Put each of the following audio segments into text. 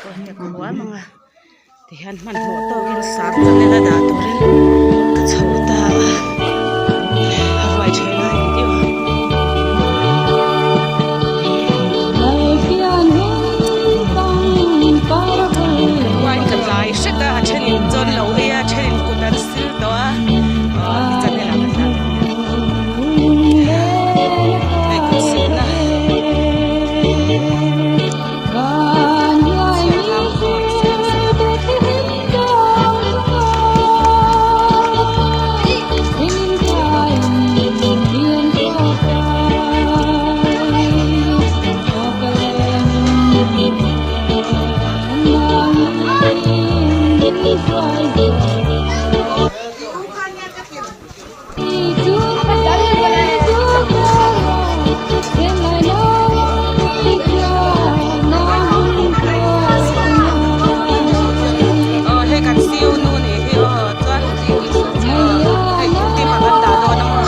pawh hi a khuam ang a tihian hmanhmawh tawkin sar channel a dah turin ka chho ta a a ruai tha lai video ruai ka tlai hret a a thenin chawn lo ei a a thenin kut an sil tawh a aw i channel ah ka tla hei kut silna. Aw hei kan siu nu nih hi aw chuan hei kum ah kan dah dawn a maw.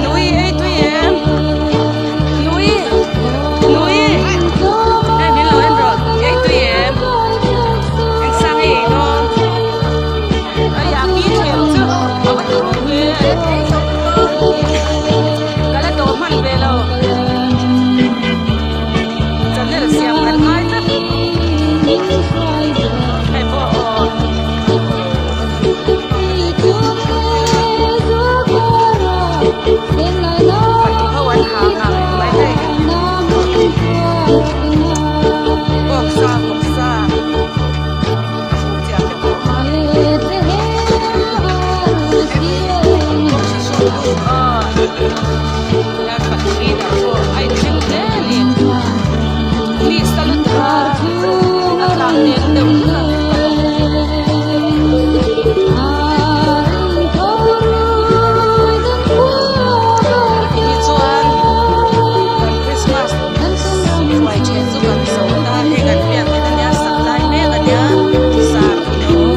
Nui ei tui em nui nui hei min lo en rawh ei tui em eng sang ei ei dawn a ya pi thlem chu a va turu ve ka la dawh hman ve lo channel siam kan ngai tlat hei pawh aw. Fatu ho an ha nghal mai hei bawksa bawksa a fuh chiah te pawh hian fatu leader pawh a inthleng hle a ni mi sa lutuk a a tlan nen deuh hlek a. Tichuan kan Christmas ruai ṭhen chu kan zo ta hei kan biak in ania sak lai mek ania sar ilo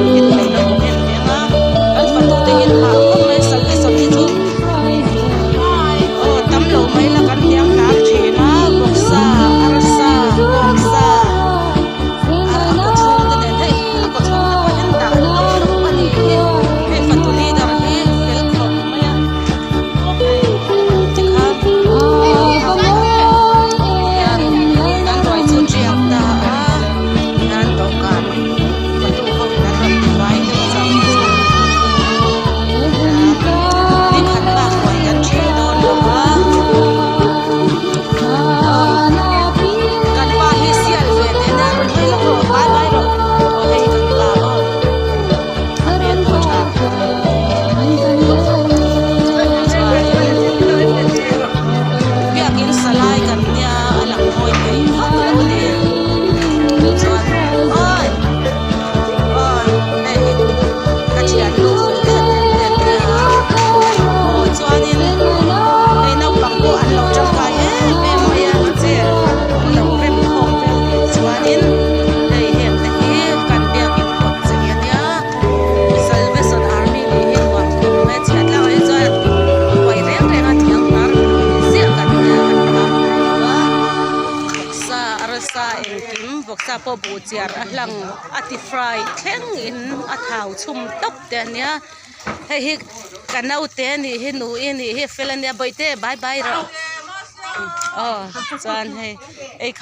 in lo en ve ang a kan fanu te hi an hah khawp mai salvation hi chu aw tam lo mai la kan hniang hnar thin a bawksa arsa bawngsa a kaw chhung te nen hei a kaw chhung te pawh hian dah hlawk hlawk a ni hi hei fatu leader hi fel khawp mai a hei tikhan hian kan ruai chu tiak ta a hian dawhkan fatu ho in an rawn vai deuh chang chu ni khat bak ruai kan then dawn lo a. Kan pa hi sial ve teh nia rawn hawi lawk rawh bye bye rawh aw hei kan pa aw a hmel pawh a tha chuanin biakin salai kan nia a lang mawi thei vak lo a ni chuan awi awi hei ka thiannu fel em em te an nia aw chuanin hei naupang pawh an lo tangkai em em mai a chair an lo rem khawm vel nen chuanin hei heng te hi kan biakin kawt che hi ania salvation army nih hi nuam khawp mai a chhiat tlangah hi chuan huai reng reng a thiang hnar ziah kan nia kan hnar lo a vawksa arsa engkim vawksa pawh buh chiar a hlang a ti fry thleng in a thau chhum tawp te ania. Hei hi ka naute a nih hi nui a nih hi fel a nia bawihte bye bye rawh aw chuan hei ei kha.